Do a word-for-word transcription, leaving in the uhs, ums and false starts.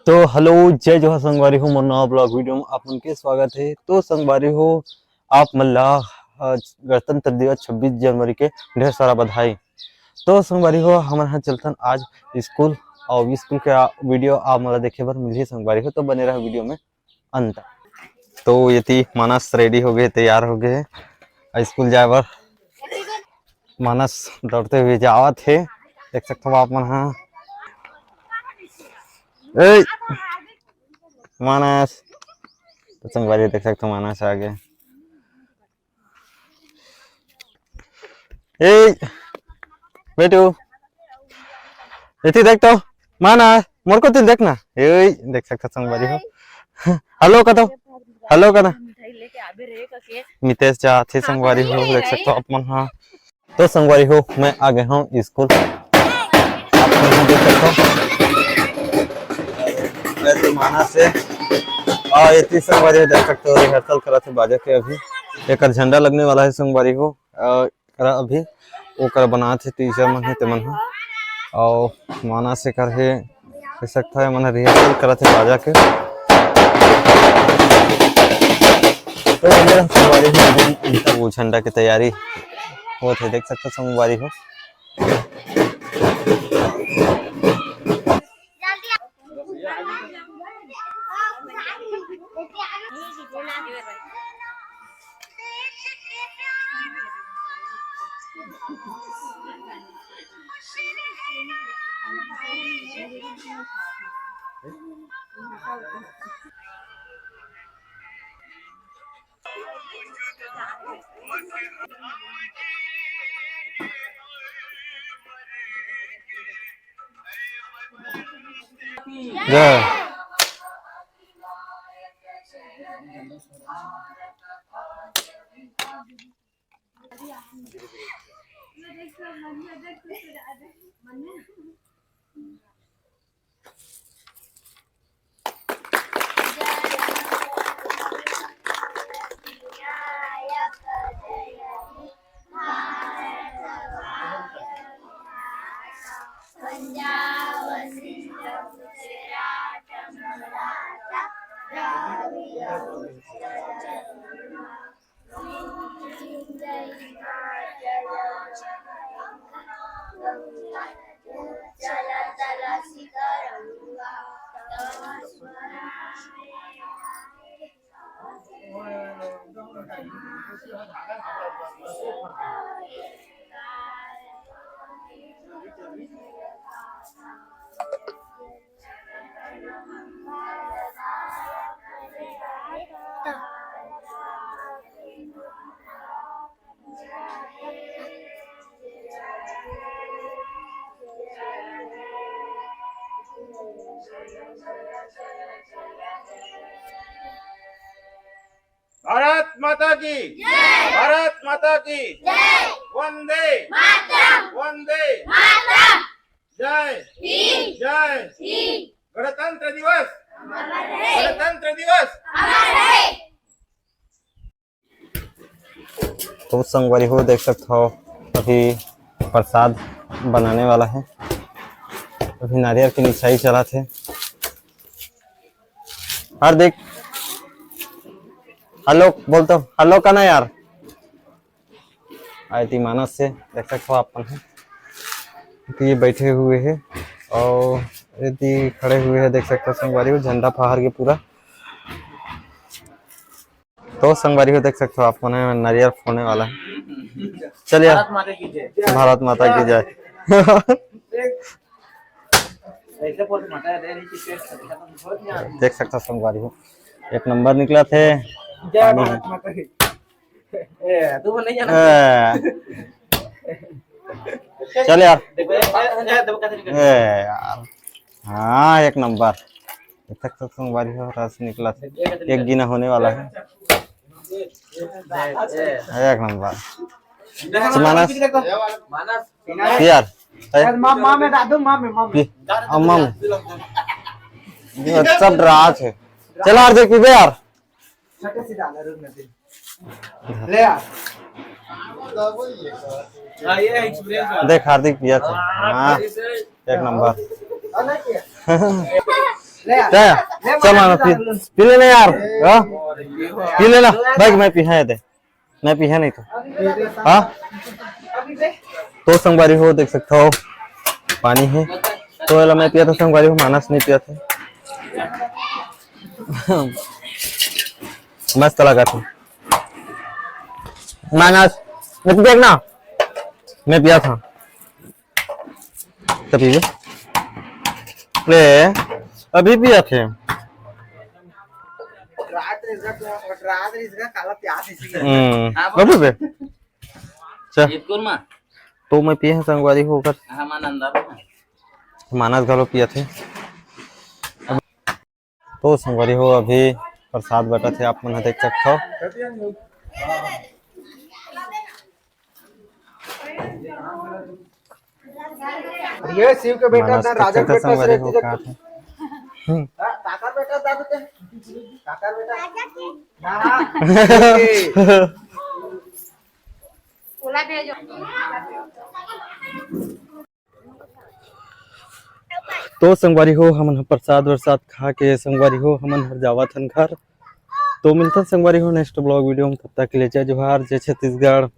तो हेलो, जय जोहार संगवारी हो, मोर नवा ब्लॉग वीडियो में आप मन के स्वागत है। तो संगवारी हो, आप मन ला, अ, गणतंत्र दिवस छब्बीस जनवरी के ढेर सारा बधाई। तो संगवारी हो, हमन ह चलथन आज स्कूल, और स्कूल के आ-, वीडियो आप मन ला देखे बर मिलही संगवारी हो, तो बने रहा वीडियो में अंत। तो ये ती मानस रेडी हो गए, तैयार हो गए, स्कूल जाए बर। मानस दौड़ते हुए जावत हे, देख सकत हो आप मन हा। ए, मानस, तो संगवारी देख सकत हो, मानस आ गए। ए, बेटू, इति देख तो, मानस, मोर को तिल देख ना। ए, देख सकत हो संगवारी हो। हेलो का तो, हेलो का ना। मितेश जा थे संगवारी हो, देख सकत हो आप मन हा। तो संगवारी हो, मैं आ गया हूँ स्कूल। आप लोग देख सकते हो, वैसे मानस से, और ये तीस संगवारी हो, देख सकते हो, रिहर्सल करत हे बाजा के। अभी एक झंडा लगने वाला है संगवारी हो, अ, करा अभी ओकर बनात हे टीचर मन हे, ते मन ह, और मानस से कर हे, देख सकते हो, मन रिहर्सल करत हे बाजा के। तो ये संगवारी हो, अभी इनका वो झंडा की तैयारी होत हे, देख सकते हो संगवारी हो। जय। भारत माता की जय। भारत माता की जय। वंदे मातरम। वंदे मातरम। जय हिंद। जय हिंद। गणतंत्र दिवस अमर रहे। गणतंत्र दिवस अमर रहे। तो संगवारी हो, देख सकत हो, अभी प्रसाद बनाने वाला है। अभी नारियल की मिठाई चलत हे। हार्दिक, हेलो बोल तो, हेलो का ना यार। आए ती मानस से देख सकते हो आप मन ह, तो ये बैठे हुए हैं और ये ती खड़े हुए हैं, देख सकते हो संगवारी हो, झंडा फहर के पूरा। तो संगवारी हो, देख सकते हो आप मन ह, नारियल फोड़ने वाला है। चलिए, भारत माता की जय। भारत माता की जय। ऐसे बोल, माता दे रही कि पेट खत्म हो गया। देख सकते हो संगवारी हो, एक नंबर निकला थे। जय पानी भारत माता की। ए, तू वो नहीं जाना। ए। चल यार। देखो, ए, ए, देखो कैसे निकल ए यार। हाँ, एक नंबर। देख सकते हो संगवारी हो, रस निकला थे। एक गिना होने वाला है। एक नंबर। मानस। मानस। यार। माँ, माँ में डाल दो, माँ में, माँ में। अब माँ में। ये सब राज है। चल यार, देख पीबे यार। ले यार। हाँ, ये experience है। देख हार्दिक पिया थे। हाँ, हाँ, एक नंबर। क्या? चल माना, पी, पी लेना यार। हाँ? पी लेना भाई, मैं पीहा है दे, मैं पीहा नहीं तो। हाँ, तो संगवारी हो, देख सकता हो, पानी है। तो एला मैं पिया था संगवारी हो, मानस नहीं पिया था। मस्त लगा था मानस, मैं तो देखना, मैं पिया था। तभी ले, अभी पिया थे। रात रिस गा, रात रिस गा, काला प्यास इसी के। हम्म, हाँ, अभी बे। चल। ये कौन माँ? तो मैं पिए हैं संगवारी हो ओकर। हाँ, माँ नंदा। मानस घलो पिया थे। तो संगवारी हो, अभी प्रसाद बटा थे, आप मन ह देख सकथव। ये शिव के बेटा मानस ना, राजा के बेटा से संगवारी हो रहती है। कहाँ थे? हम्म। हाँ, काकर बेटा था तो ते? काकर बेटा? हाँ, हाँ। ओला भेजो। तो संगवारी हो, हमन ह प्रसाद वरसाद खा के संगवारी हो, हमन हर जावत हन घर। तो मिलथन संगवारी हो next vlog video में, तब तक के लिए जय जोहार, जय छत्तीसगढ़।